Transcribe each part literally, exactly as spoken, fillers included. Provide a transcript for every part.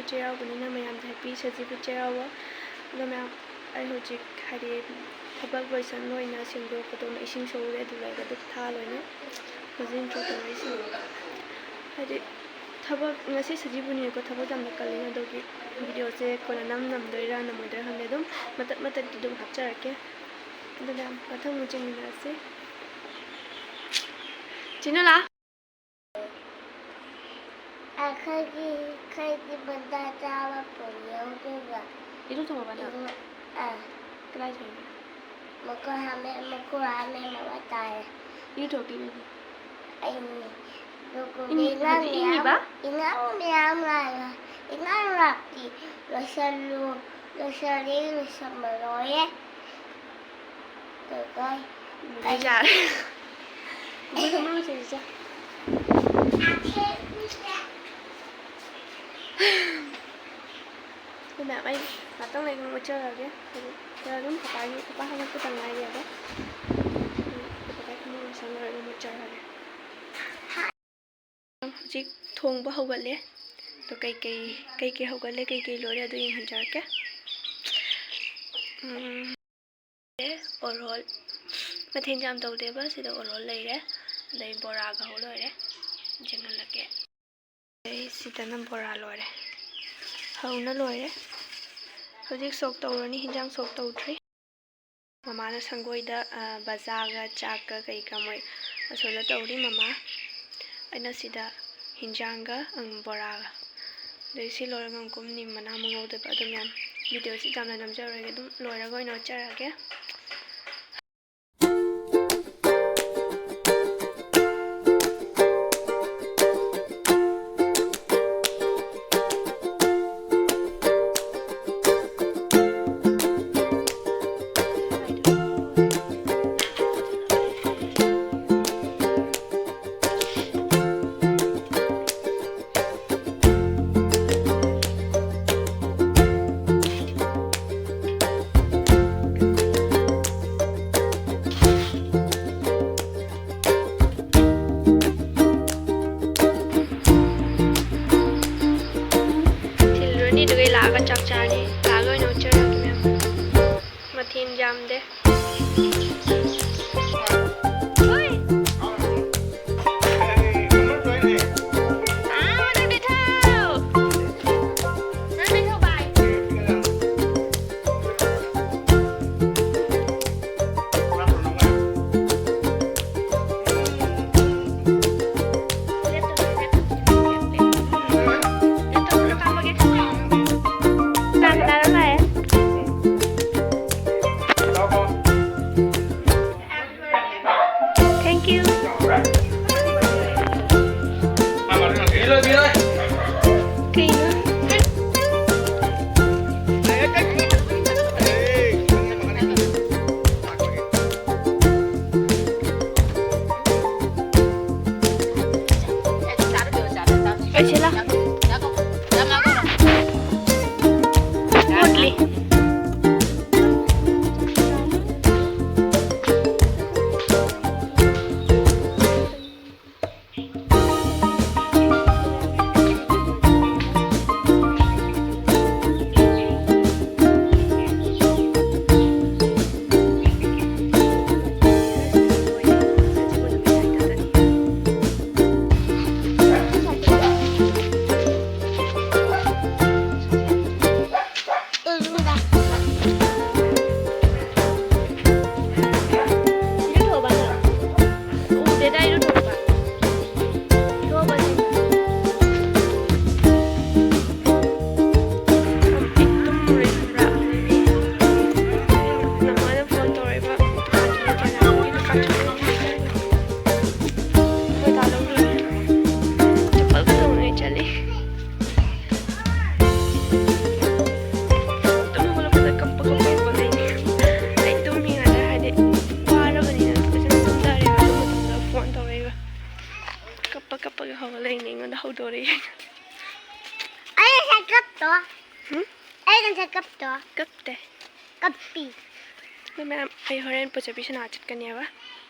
ꯆꯩꯔꯥꯎꯕꯅꯤꯅ ꯃꯌꯥꯝꯗ happy ꯁꯖꯤꯕꯨ ꯆꯩꯔꯥꯎꯕ꯫ ꯑꯗꯣ ꯃꯌꯥꯝ, ꯑꯩ ꯍꯧꯖꯤꯛ ꯍꯥꯏꯗꯤ ꯊꯕꯛ ꯂꯣꯏꯁꯟ ꯂꯣꯏꯅ ꯁꯦꯡꯗꯣꯛ ꯈꯣꯠꯇꯣꯛꯅ ꯏꯁꯤꯡ ꯁꯣꯛꯎꯔꯦ, ꯑꯗꯨ ꯂꯣꯏꯔꯒ ꯙꯨꯞ ꯊꯥ ꯂꯣꯏꯅ ꯍꯧꯖꯤꯛ intro ꯇꯧꯔꯛꯏꯁꯦ꯫ ꯍꯥꯏꯗꯤ ꯊꯕꯛ ꯉꯁꯤ ꯁꯖꯤꯕꯨꯅꯤꯅꯀꯣ, ꯊꯕꯛ ꯌꯥꯝꯅ ꯀꯜꯂꯤ꯫ ꯑꯗꯨꯒꯤ videoꯁꯦ ꯀꯣꯟꯅ ꯅꯝ ꯅꯝꯗꯣꯏꯔꯥ ꯅꯝꯃꯣꯏꯗꯣꯏꯔꯥ ꯈꯪꯗꯦ, ꯑꯗꯨꯝ ꯃꯇꯠ ꯃꯇꯠꯇꯤ ꯑꯗꯨꯝ ꯍꯥꯞꯆꯔꯛꯀꯦ꯫ ꯑꯗꯨ ꯃꯌꯥꯝ ꯃꯊꯪ ꯑꯃꯨꯛ ꯌꯦꯡꯃꯤꯟꯅꯔꯁꯤ꯫ ꯆꯤꯅꯨꯂꯥ꯫ ꯑꯩꯈꯣꯏꯒꯤ, ꯑꯩꯈꯣꯏꯒꯤ ꯕꯟꯗꯥ ꯆꯥꯕ ꯄꯨꯔꯤ ꯌꯧꯗꯣꯏꯕ꯫ ꯏꯔꯨꯊꯣꯛꯑꯕ ꯅꯪ? ꯏꯔꯨ-, ꯑꯥ꯫ ꯀꯗꯥꯏ ꯊꯣꯛꯏꯕ? ꯃꯈꯣꯏ ꯍꯥꯃꯦ-, ꯃꯈꯣꯏ ꯍꯥꯃꯦ ꯃꯃꯥ ꯇꯥꯔꯦ꯫ ꯏꯔꯨꯊꯣꯛꯇ꯭ꯔꯤꯕ ꯅꯪ? ꯑꯩꯅꯤ꯫ ꯑꯗꯨꯒ ꯏꯪ-, ꯏꯉꯥꯡ ꯍꯧꯖꯤꯛ ꯃꯌꯥꯝ, ꯏꯪꯉꯤꯕ? ꯏꯉꯥꯡ ꯃꯌꯥꯝ ꯂꯥꯛꯑꯒ, ꯏꯉꯥꯡ ꯂꯥꯛꯇꯤ ꯂꯣꯏꯁꯜꯂꯨ, ꯂꯣꯏꯁꯜꯂꯤ, ꯂꯣꯏꯁꯟꯕ ꯂꯣꯏꯔꯦ꯫ ꯀꯩꯀꯩ? ꯅꯨꯃꯤꯠ ꯌꯥꯔꯦ꯫ ꯏꯕꯨꯡ ꯊꯝꯃꯣ ꯁꯤꯁꯦ꯫ ꯑꯗꯨ ꯃꯌꯥꯝ ꯑꯩ ꯉꯥꯛꯇꯪ ꯂꯩꯔꯒ ꯃꯨꯠꯆꯔꯒꯦ꯫ ꯍꯥꯏꯗꯤ ꯈꯔ ꯑꯗꯨꯝ ꯄꯄꯥꯒꯤ, ꯄꯄꯥ ꯍꯧꯒꯠꯄꯗ ꯉꯥꯏꯔꯤꯑꯕ꯫ ꯎꯝ, ꯄꯄꯥꯒꯤ ꯊꯝꯃꯣ ꯁꯪ ꯂꯣꯏꯔꯒ ꯃꯨꯠꯆꯔꯒꯦ꯫ ꯍꯧꯖꯤꯛ ꯊꯣꯡꯕ ꯍꯧꯒꯠꯂꯦ꯫ ꯑꯗꯣ ꯀꯩꯀꯩ, ꯀꯩꯀꯩ ꯍꯧꯒꯠꯂꯦ, ꯀꯩꯀꯩ ꯂꯣꯏꯔꯦ, ꯑꯗꯨ ꯌꯦꯡꯍꯟꯖꯔꯛꯀꯦ꯫ ꯎꯝ, ꯑꯣꯔꯣꯜ ꯃꯊꯦꯜ ꯌꯥꯝ ꯇꯧꯗꯦꯕ꯫ ꯁꯤꯗ ꯑꯣꯔꯣꯜ ꯂꯩꯔꯦ, ꯑꯗꯩ ꯕꯣꯔꯥꯒ ꯍꯧ ꯂꯣꯏꯔꯦ꯫ ꯌꯦꯡꯍꯜꯂꯛꯀꯦ꯫ ꯑꯗꯩ ꯁꯤꯗꯅ ꯕꯣꯔꯥ ꯂꯣꯏꯔꯦ꯫ ꯍꯧꯅ ꯂꯣꯏꯔꯦ꯫ ꯍꯧꯖꯤꯛ ꯁꯣꯛ ꯇꯧꯔꯅꯤ, ꯍꯤꯟꯖꯥꯡ ꯁꯣꯛ ꯇꯧꯗ꯭ꯔꯤ꯫ ꯃꯃꯥꯅ ꯁꯪꯒꯣꯏꯗ, ꯑ, ꯕꯖꯥꯒ ꯆꯥꯛꯀ ꯀꯩꯀꯥ ꯃꯣꯏ ꯑꯁꯣꯝꯗ ꯇꯧꯔꯤ ꯃꯃꯥ꯫ ꯑꯩꯅ ꯁꯤꯗ ꯍꯤꯟꯖꯥꯡꯒ, ꯎꯝ, ꯕꯣꯔꯥꯒ꯫ ꯑꯗꯩ ꯁꯤ ꯂꯣꯏꯔꯒ ꯑꯃꯨꯛ ꯀꯨꯝꯅꯤ ꯃꯅꯥ ꯑꯃ ꯉꯧꯗꯣꯏꯕ꯫ ꯑꯗꯨ ꯃꯌꯥꯝ videoꯁꯤ ꯌꯥꯝꯅ ꯅꯝꯖꯔꯣꯏꯒꯦ, ꯑꯗꯨꯝ ꯂꯣꯏꯔꯒ ꯑꯣꯏꯅ ꯎꯠꯆꯔꯛꯑꯒꯦ꯫ ꯂꯥꯛꯑꯒ ꯆꯥꯛ ꯆꯥꯔꯅꯤ꯫ ꯂꯥꯛꯑꯒ ꯑꯣꯏꯅ ꯎꯠꯆꯔꯒꯦ ꯃꯌꯥꯝ꯫ ꯃꯊꯦꯜ ꯌꯥꯝꯗꯦ꯫ ꯍꯣꯏ꯫ ꯑꯥ, ꯃꯊꯛꯇ ꯊꯧ꯫ ꯃꯊꯛꯇ ꯊꯧ, ꯚꯥꯏ꯫ Thank you. ꯀꯩꯅꯣ? ꯑꯩ ꯁꯤ ꯂꯥꯎ꯫ ꯃꯨꯠꯂꯤ꯫ ꯆꯠꯂꯤ꯫ ꯇꯨꯝ ꯍꯧꯒꯠꯂꯛꯄꯗ ꯀꯞꯄ ꯀꯞꯄ ꯍꯧꯒꯠꯂꯛꯏꯅꯦ꯫ ꯑꯩ ꯇꯨꯝꯃꯤꯉꯩꯗ ꯍꯥꯏꯗꯤ ꯋꯥꯔꯕꯅꯤꯅ ꯐꯖꯅ ꯇꯨꯝꯊꯔꯦꯕ꯫ ꯑꯗꯨ ꯃꯇꯝꯗ ꯐꯣꯟ ꯇꯧꯔꯛꯏꯕ꯫ ꯀꯞꯄ ꯀꯞꯄꯒ ꯍꯧꯒꯠꯂꯛꯏꯅꯦ, ꯑꯩꯉꯣꯟꯗ ꯍꯧꯗꯣꯔꯛꯏ꯫ ꯑꯩ ꯉꯁꯥꯏ ꯀꯞꯇꯣ꯫ ꯍꯨꯝ? ꯑꯩ ꯉꯁꯥꯏ ꯀꯞꯇꯣ꯫ ꯀꯞꯇꯦ꯫ ꯀꯞꯄꯤ꯫ ꯑꯗꯨ ꯃꯌꯥꯝ, ꯑꯩ ꯍꯣꯔꯦꯟ ꯄꯨꯖꯕꯤ ꯁꯅꯥ ꯆꯠꯀꯅꯦꯕ꯫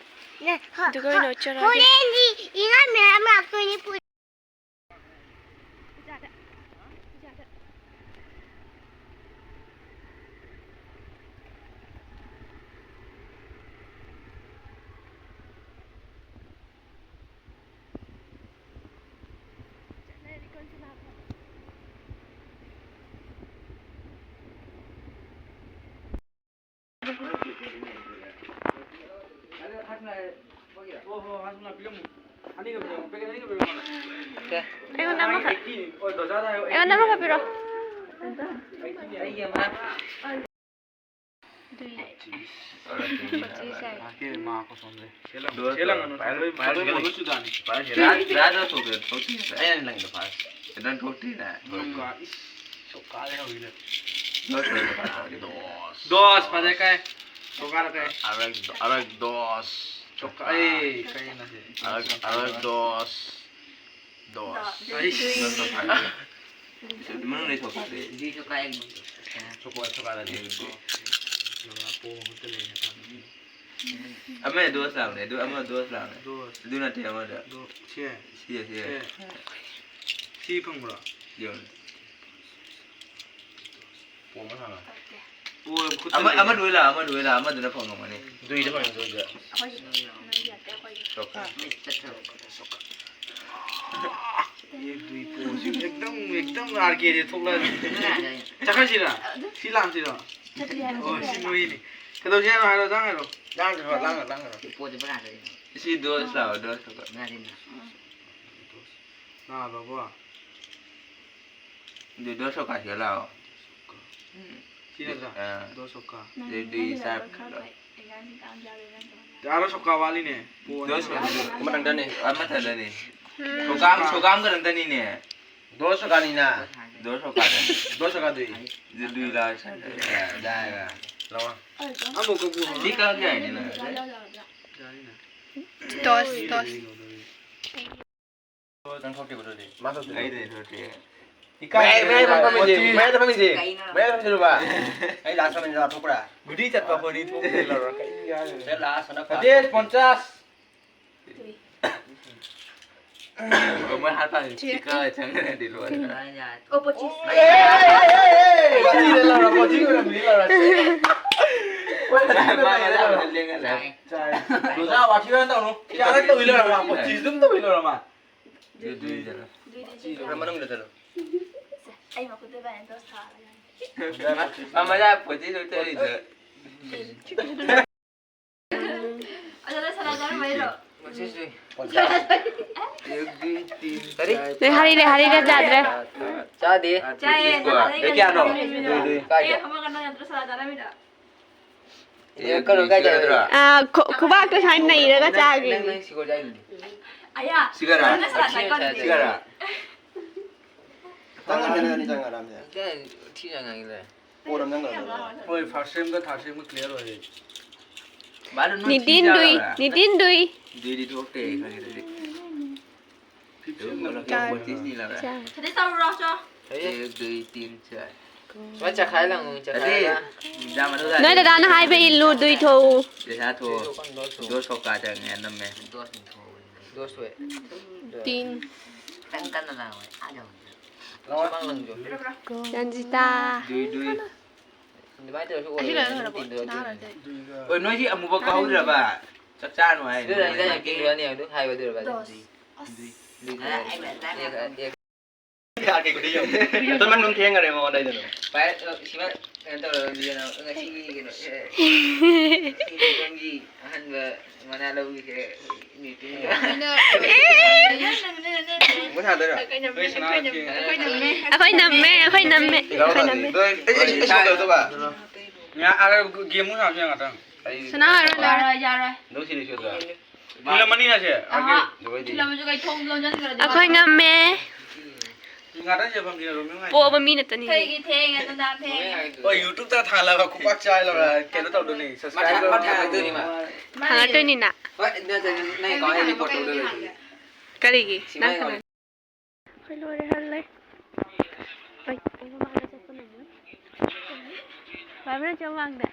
ꯅꯦ, ꯍꯣ-, ꯑꯗꯨꯒ ꯑꯣꯏꯅ ꯍꯣ-, ꯎꯠꯆꯔꯒꯦ꯫ ꯍꯣꯔꯦꯟꯗꯤ ꯏꯔꯥꯡ ꯃꯌꯥꯝ ꯂꯥꯛꯇꯣꯏꯅꯤ ꯄꯨ- ꯏꯖꯥꯗ, ꯏꯖꯥꯗ꯫ ꯑꯅꯤꯒ ꯄꯤꯔꯝꯃꯨ꯫ ꯄꯦꯀꯦꯠ ꯑꯅꯤꯒ ꯄꯤꯔꯝꯃꯨ꯫ ꯑꯩꯉꯣꯟꯗ ꯑꯃꯈꯛ, ꯑꯩꯠꯇꯤꯅꯤ꯫ ꯑꯣ, ꯗꯣꯖꯥꯗ ꯍꯥꯏꯌꯣ, ꯑꯩꯉꯣꯟꯗ ꯑꯃꯈꯛ ꯄꯤꯔꯣ꯫ ꯑꯩꯠꯇꯤꯅꯤ꯫ ꯑꯩꯒꯤ ꯑꯃ꯫ ꯑꯗꯨꯏ꯫ ꯄꯆꯤꯁ ꯍꯥꯏ꯫ ꯀꯦ ꯃꯥ ꯀꯣꯁꯣꯝꯁꯦ꯫ ꯆꯦ ꯂꯪ-, ꯆꯦ ꯂꯪꯒꯅꯨ꯫ ꯄꯥꯏꯔꯣꯏ, ꯄꯥꯏꯔꯣꯏ, ꯂꯣꯏ ꯄꯥꯏꯔꯣꯏ꯫ ꯃꯍꯨꯠ ꯆꯨꯗꯥꯅꯤ꯫ ꯄꯥꯏꯔꯣꯏ, ꯔꯥ-, ꯔꯥꯗ ꯊꯣꯛꯇꯦ, ꯊꯣꯛꯇꯦ꯫ ꯑꯩꯅ ꯂꯪꯗ ꯐꯥꯔꯦ꯫ ꯈꯤꯇꯪ ꯊꯣꯛꯇꯦꯅꯦ꯫ ꯁꯣꯀꯥ, ꯏꯁ, ꯁꯣꯀꯥ ꯂꯩꯍꯧꯔꯤꯗ꯫ ꯗꯣꯁ ꯂꯣꯏꯔꯦ, ꯐꯥꯔꯦ, ꯐꯥꯔꯦ, ꯗꯣꯁ꯫ ꯗꯣꯁ ꯐꯖꯩ ꯀꯥꯏ꯫ ꯁꯣꯀꯥꯗ ꯀꯥꯏ꯫ ꯑꯔꯛ, ꯑꯔꯛ ꯗꯣꯁ꯫ ꯁꯣꯀꯥ, ꯑꯦ, ꯀꯩꯅꯣ ꯁꯤ? ꯑꯔꯛ, ꯑꯔꯛ ꯗꯣꯁ꯫ ꯗꯣꯁ꯫ ꯑꯩꯁ꯫ ꯗꯣꯁ ꯐꯥꯔꯦ꯫ ꯃꯅꯨꯡꯗꯩ ꯁꯣꯀꯥꯗꯤ꯫ ꯁꯣꯀꯥ, ꯁꯣꯀꯥꯗꯗꯤ꯫ ꯄꯣ ꯃꯍꯨꯠꯇ ꯂꯩꯔꯦ꯫ ꯑꯃ ꯗꯣꯁ ꯂꯥꯎꯅꯦ, ꯑꯗꯨ ꯑꯃ ꯗꯣꯁ ꯂꯥꯎꯅꯦ꯫ ꯗꯣꯁ꯫ ꯑꯗꯨ ꯅꯠꯇꯦ ꯑꯃꯗ꯫ ꯗꯣ-, ꯁꯦ꯫ ꯁꯤ, ꯁꯤ꯫ ꯁꯦ꯫ ꯁꯤ ꯐꯪꯕ꯭ꯔꯣ? ꯌꯦꯡꯉꯨ꯫ ꯄꯣꯝꯕ ꯁꯥꯟꯅ꯫ ꯑꯣ, ꯈꯨꯠꯇ ꯑꯃ, ꯂꯩꯔꯦ꯫ ꯑꯃꯗ ꯑꯣꯏ ꯂꯥꯛ, ꯑꯃꯗ ꯑꯣꯏ ꯂꯥꯛ, ꯑꯃꯗꯨꯅ ꯐꯪꯉꯝꯒꯅꯤ꯫ ꯗꯨꯏꯗ ꯐꯪꯉꯦ, ꯗꯨꯏꯗ꯫ ꯑꯩꯈꯣꯏꯒꯤ ꯅꯣꯏꯒꯤ ꯅꯠꯇꯦ, ꯑꯩꯈꯣꯏꯒꯤ꯫ ꯁꯣꯀꯥ꯫ ꯃꯤꯠ ꯆꯠꯈ꯭ꯔꯕ꯫ ꯑꯦ, ꯗꯨꯏ ꯄꯣꯁꯤ ꯑꯦꯛꯗꯝ, ꯑꯦꯛꯗꯝ ꯑꯥꯔ ꯀꯦꯁꯦ ꯊꯣꯛꯂꯛꯑꯅꯤ꯫ ꯆꯠꯈ꯭ꯔꯁꯤꯔ? ꯁꯤ ꯂꯥꯛꯁꯤꯔꯣ? ꯆꯠꯇ꯭ꯔꯤ ꯍꯥꯏꯕ ꯑꯣ, ꯆꯠꯇ꯭ꯔꯤ ꯁꯤ ꯍꯥꯏꯕ꯫ ꯅꯣꯏꯅꯤ꯫ ꯀꯩꯗꯧꯁꯤ ꯍꯥꯏꯅꯣ? ꯍꯥꯏꯔꯣ, ꯂꯥꯡ ꯍꯥꯏꯔꯣ꯫ ꯂꯥꯡ ꯍꯥꯏꯔꯣ, ꯂꯥꯡ ꯍꯥꯏꯔꯣ꯫ ꯁꯤ ꯄꯣꯠꯁꯦ ꯄꯨꯔꯥ ꯍꯥꯏꯔꯛꯏꯅꯦ꯫ ꯁꯤ ꯗꯣꯁ ꯂꯥꯛꯑꯣ, ꯗꯣꯁ ꯈꯛ꯫ ꯉꯥꯏꯔꯤꯅꯦ꯫ ꯅꯥꯕꯕꯣ? ꯑꯗꯨ ꯗꯣꯁ ꯁꯣꯀꯥ ꯁꯤꯗ ꯂꯥꯛꯑꯣ꯫ ꯁꯤ ꯅꯠꯇ꯭ꯔꯥ? ꯑꯥ꯫ ꯗꯣꯁ ꯁꯣꯀꯥ꯫ ꯑꯗꯨꯗꯤ ꯅꯪ ꯆꯥꯛ ꯅꯪꯒꯤ ꯅꯝꯕꯔ ꯈꯔ ꯐꯩ꯫ ꯑꯦꯛꯖꯥꯝꯁꯤ ꯇꯥꯡ ꯀꯌꯥꯗ ꯅꯪ ꯇꯧꯔꯒꯦ? ꯑꯥꯔꯣ ꯁꯣꯀꯥ ꯋꯥꯠꯂꯤꯅꯦ꯫ ꯗꯣꯁ ꯁꯣꯀꯥ꯫ ꯑꯃꯇꯪꯗꯅꯦ꯫ ꯑꯃꯇꯪꯗꯅꯦ꯫ ꯎꯝ꯫ ꯁꯣꯀꯥ, ꯁꯣꯀꯥ ꯑꯃꯈꯛꯇꯪꯗꯅꯤꯅꯦ꯫ ꯗꯣꯁ ꯁꯣꯀꯥꯅꯤꯅ꯫ ꯗꯣꯁ ꯁꯣꯀꯥꯗꯅꯤ꯫ ꯗꯣꯁ ꯁꯣꯀꯥ ꯗꯨꯏ꯫ ꯑꯗꯨꯗꯤ ꯂꯥꯛꯑꯣ ꯁꯥꯟꯅꯔꯁꯤ꯫ ꯌꯥꯏ, ꯌꯥꯏ꯫ ꯂꯥꯛꯑꯣ꯫ ꯑꯃꯨꯛꯀ ꯄꯨꯔꯣ꯫ ꯁꯤ ꯀꯛꯑꯒꯦ ꯍꯥꯏꯅꯤ ꯅꯪ꯫ ꯌꯥꯅꯤꯅ꯫ Dose, dose. ꯅꯪ ꯊꯣꯛꯇꯦꯀꯣ ꯑꯗꯨꯗꯤ? ꯃꯥ ꯊꯣꯛꯇꯦ꯫ ꯑꯩꯗꯤ ꯊꯣꯛꯇꯦ꯫ ꯏꯀꯥꯏ꯫ ꯃꯌꯥꯏ, ꯃꯌꯥꯏꯗ ꯐꯝꯃꯤꯁꯦ, ꯃꯌꯥꯏꯗ ꯐꯝꯃꯤꯁꯦ꯫ ꯀꯩꯅꯣ? ꯃꯌꯥꯏꯗ ꯐꯝꯃꯤꯁꯦ ꯂꯨꯄꯥ꯫ ꯑꯩ ꯂꯥꯁ ꯐꯝꯃꯤꯁꯦ ꯂꯥꯊꯣꯛꯄ꯭ꯔꯥ? ꯒꯨꯂꯤ ꯆꯠꯄ ꯑꯩꯈꯣꯏꯗꯤ ꯊꯣꯛꯇꯦ ꯂꯧꯔ ꯀꯩ ꯌꯥꯔꯦ? ꯁꯦ ꯂꯥꯁ ꯍꯟꯗꯛ ꯐꯥꯁ꯫ ꯅꯠꯇꯦ, ꯄꯟꯆꯥꯁ꯫ ꯃꯣꯏ ꯍꯥꯠꯄ ꯁꯤ ꯀꯥꯏ ꯆꯪꯈ꯭ꯔꯗꯤ ꯂꯣꯏꯔꯦ꯫ ꯑꯣ, ꯄꯣꯆꯤꯁ꯫ ꯑꯦ, ꯑꯦ, ꯑꯦ, ꯑꯦ, ꯑꯦ, ꯄꯣꯆꯤꯁ ꯂꯧꯔ, ꯄꯣꯆꯤꯁ ꯑꯣꯏꯔꯝꯃꯗꯤ ꯂꯧꯔ꯫ ꯃꯥ ꯃꯥ ꯂꯦꯡꯍꯜꯂꯦ꯫ ꯆꯥꯏ꯫ ꯑꯣꯖꯥ, ꯋꯥꯊꯤ ꯋꯥꯔꯦꯝ ꯇꯧꯅꯨ꯫ ꯌꯥꯔꯦ, ꯇꯧꯏ ꯂꯣꯏꯔ ꯃꯥ꯫ ꯄꯣꯆꯤꯁ ꯑꯗꯨꯝ ꯇꯧꯏ ꯂꯣꯏꯔ ꯃꯥ꯫ ꯑꯗꯨ ꯗꯨꯏꯗꯅ꯫ ꯈꯔ ꯃꯅꯨꯡꯗ ꯆꯠꯂꯣ꯫ ꯑꯩ ꯃꯈꯨꯠꯇ ꯚꯥꯏ ꯑꯝꯇ ꯊꯥꯔꯒ꯫ ꯃꯥ ꯃꯌꯥ ꯄꯣꯆꯤꯁ ꯑꯣꯏ ꯇꯧꯔꯤꯗꯣ꯫ ꯑꯗꯨꯗ ꯁꯅꯥ ꯆꯥꯔꯝꯕꯩꯔꯣ? ꯁꯤꯁꯤ꯫ ꯀꯔꯤ? ꯂꯩ, ꯍꯔꯤ ꯂꯩ, ꯍꯔꯤ ꯂꯩ, ꯆꯥꯗ꯭ꯔꯦ꯫ ꯆꯥꯗꯦ꯫ ꯆꯥꯏꯌꯦ, ꯅꯍꯥꯟꯗꯩ ꯗꯦꯠ ꯀꯌꯥꯅꯣ? ꯀꯩꯅꯣ ꯇꯧꯔꯝꯃꯤꯅꯦ꯫ ꯀꯥꯏꯗ? ꯑꯦ, ꯑꯃꯒ ꯅꯪ ꯅꯠꯇ꯭ꯔꯣ ꯁꯂꯥꯠ ꯆꯥꯔꯝꯃꯤꯗꯣ? ꯑꯦ, ꯀꯩꯅꯣ ꯀꯥꯏꯗ? ꯑꯥ, ꯈꯨ-, ꯈꯨꯕꯥꯛꯇ ꯁꯨꯃꯥꯏꯅ ꯅꯩꯔꯒ ꯆꯥꯒ꯭ꯔꯤꯅꯦ꯫ ꯅꯪ, ꯅꯪ ꯁꯤꯒꯣ ꯆꯥꯏꯗꯨꯗꯤ꯫ ꯑꯌꯥ꯫ ꯁꯤꯒꯔꯥ? ꯅꯪ ꯁꯂꯥꯠ ꯆꯥꯏꯀꯣ ꯑꯗꯨꯗꯤ? ꯁꯤꯒꯔꯥ? ꯅꯪ ꯉꯝꯃꯦ, ꯅꯪ ꯑꯅꯤ ꯆꯪꯉꯔꯥ, ꯔꯥꯝꯁꯦ? ꯊꯤꯅ ꯉꯥꯡꯉꯤꯗ꯫ ꯄꯣꯔꯝ ꯅꯪ ꯉꯝꯃꯦ꯫ ꯍꯣꯏ, first sem ꯒ third sem ꯒ clear ꯑꯣꯏꯔꯦ꯫ ꯕꯥꯂꯨ, ꯅꯣꯏ ꯅꯤꯇꯤꯟ ꯊꯤ ꯗꯨꯏ, ꯆꯥꯔꯕ꯭ꯔꯥ? ꯅꯤꯇꯤꯟ ꯗꯨꯏ꯫ ꯗꯨꯏꯗꯤ ꯊꯣꯛꯇꯦ, ꯈꯪꯉꯦ ꯑꯗꯨꯗꯤ꯫ Fifth sem ꯗ ꯆꯥꯔꯦ꯫ ꯆꯥꯔꯦ꯫ ꯁꯤꯗꯩ ꯆꯥꯔꯨꯔꯣ, ꯆꯣ꯫ ꯑꯦꯛ, ꯗꯨꯏ, ꯇꯤꯟ, ꯆꯥꯔ꯫ ꯁꯨꯃꯥꯏ ꯆꯈꯥꯏ ꯂꯪꯉꯨ, ꯆꯈꯥꯏ ꯑꯗꯩ, ꯂꯪꯉꯨ꯫ ꯑꯦꯛꯖꯥꯝ ꯃꯅꯨꯡꯗ ꯅꯣꯏ ꯗꯗꯥꯅ ꯍꯥꯏꯕ ꯏꯜꯂꯨ, ꯗꯨꯏ ꯊꯣꯛꯎ꯫ ꯄꯩꯁꯥ ꯊꯣꯛꯑꯣ꯫ ꯗꯣꯁ ꯊꯣꯛ ꯀꯥ ꯆꯪꯉꯦ, ꯅꯝꯃꯦ꯫ ꯗꯣꯁ ꯑꯣꯏ꯫ ꯇꯤꯟ꯫ ꯈꯤꯇꯪ ꯀꯟꯅ ꯂꯥꯡꯉꯣ꯫ ꯑꯥ, ꯌꯧ꯫ ꯁꯨꯃꯥꯡ ꯂꯪꯖꯣ꯫ ꯔꯟꯖꯤꯇꯥ꯫ ꯗꯨꯏ, ꯗꯨꯏ꯫ ꯑꯗꯨꯃꯥꯏꯅ ꯇꯧꯔꯁꯨ ꯑꯁꯤ ꯑꯣꯏꯔꯣꯏ, ꯂꯣꯏꯔ ꯑꯗꯨꯝ ꯂꯣꯏꯔꯕꯣ? ꯇꯤꯟꯗꯣ ꯅꯍꯥꯟ ꯇꯤꯟꯗꯣꯏꯅꯦ꯫ ꯂꯣꯏꯔꯗꯤ꯫ ꯍꯣꯏ, ꯅꯣꯏꯁꯤ ꯑꯃꯨꯕ ꯀꯥꯍꯧꯗ꯭ꯔꯕ? ꯆꯞ ꯆꯥꯅꯨ ꯍꯥꯏ꯫ ꯑꯗꯨꯅ ꯑꯩꯅ ꯇꯤꯟꯗꯣꯏꯅꯦ ꯑꯗꯨꯝ ꯍꯥꯏꯕ ꯑꯗꯨ ꯑꯣꯏꯔꯕ ꯑꯗꯨꯝ꯫ ꯗꯣꯁ꯫ ꯗꯨꯏ꯫ ꯑꯁ꯫ ꯗꯨꯏ꯫ ꯑꯦ, ꯑꯦ, ꯑꯦ, ꯑꯦ꯫ ꯌꯥ, ꯀꯩ ꯈꯨꯗꯤ ꯌꯦꯡꯉꯨ꯫ ꯇꯨꯝꯃꯟ ꯑꯗꯨꯝ ꯊꯦꯡꯈꯔꯦ ꯃꯉꯣꯟꯗ ꯑꯩꯗꯨꯅ꯫ ꯚꯥꯏ, ꯑ, ꯁꯤꯃ ꯀꯩꯅꯣ ꯇꯧꯔꯒ ꯂꯤꯌꯣꯅ ꯉꯁꯤꯒꯤ ꯀꯩꯅꯣ, ꯑꯦ, ꯁꯤ ꯅꯪꯒꯤ ꯑꯍꯥꯟꯕ ꯃꯅꯥ ꯂꯧꯕꯤꯁꯦ ꯅꯤꯇꯤꯟꯒ꯫ ꯃꯣꯏ ꯁꯥꯟꯅꯗꯣꯏꯔꯣ? ꯑꯩꯈꯣꯏ ꯅꯝꯃꯦ, ꯑꯩꯈꯣꯏ ꯅꯝꯃꯦ, ꯑꯩꯈꯣꯏ ꯅꯝꯃꯦ꯫ ꯑꯩꯈꯣꯏ ꯅꯝꯃꯦ, ꯑꯩꯈꯣꯏ ꯅꯝꯃꯦ, ꯑꯩꯈꯣꯏ ꯅꯝꯃꯦ꯫ ꯑꯗꯣ ꯑꯩ, ꯑꯩ, ꯑꯩ ꯁꯣꯛ ꯇꯧꯗꯧꯕ꯫ ꯉꯥ-, ꯑ, ꯒꯦꯝ ꯑꯃꯨꯛ ꯁꯥꯟꯅꯁꯤ ꯉꯥꯛꯇꯪ꯫ ꯌꯥꯔꯣꯏ, ꯌꯥꯔꯣꯏ, ꯌꯥꯔꯣꯏ꯫ ꯅꯪ ꯁꯤꯔꯦꯁ ꯑꯣꯏꯗ꯭ꯔꯣ? ꯐꯤꯂꯝ ꯑꯅꯤ ꯍꯥꯏꯁꯦ? ꯑꯍꯥ꯫ ꯑꯗꯨꯒꯩꯗꯤ꯫ ꯐꯤꯂꯝꯁꯨ ꯀꯩ ꯊꯣꯡ ꯂꯣꯟꯁꯤꯟꯈ꯭ꯔꯗꯤ ꯑꯩꯈꯣꯏ ꯉꯝꯃꯦ꯫ ꯉꯥꯛꯇꯪ ꯌꯦꯡꯐꯝ ꯊꯤꯔ ꯔꯣꯃꯤꯌꯣ ꯉꯥꯏ꯫ ꯄꯣꯛꯑꯕ ꯃꯤꯅ ꯇꯅꯤ꯫ ꯀꯩꯒꯤ ꯊꯦꯡꯉꯦ ꯑꯗꯨꯅ ꯊꯦꯡꯉꯦ? ꯍꯣꯏ, YouTube ꯇ ꯊꯥꯒꯠꯂꯒ ꯈꯨꯄꯥꯛ ꯆꯥꯔꯒ ꯀꯩꯅꯣ ꯇꯧꯗꯣꯏꯅꯤ, subscribe ꯃꯊꯪ, ꯃꯊꯪ ꯇꯧꯗꯣꯏꯅꯤ꯫ ꯊꯥꯒꯠꯇꯣꯏꯅꯤꯅ꯫ ꯍꯣꯏ, ꯅꯠꯇꯦ, ꯅꯪ account report ꯇꯧꯗꯣꯏ ꯂꯩ꯫ ꯀꯔꯤꯒꯤ? ꯁꯤꯃꯥꯏ ꯅꯪ ꯀꯅꯥ? ꯑꯩꯈꯣꯏ ꯂꯣꯏꯔꯦ, ꯍꯜꯂꯦ꯫ ꯑꯩ, ꯑꯩ ꯃꯃꯥꯡꯗ ꯆꯠꯄ ꯉꯝꯃꯣꯏ꯫ ꯕꯥꯏꯕ꯭ꯔꯦꯟ ꯆꯦ ꯃꯃꯥꯡꯗ꯫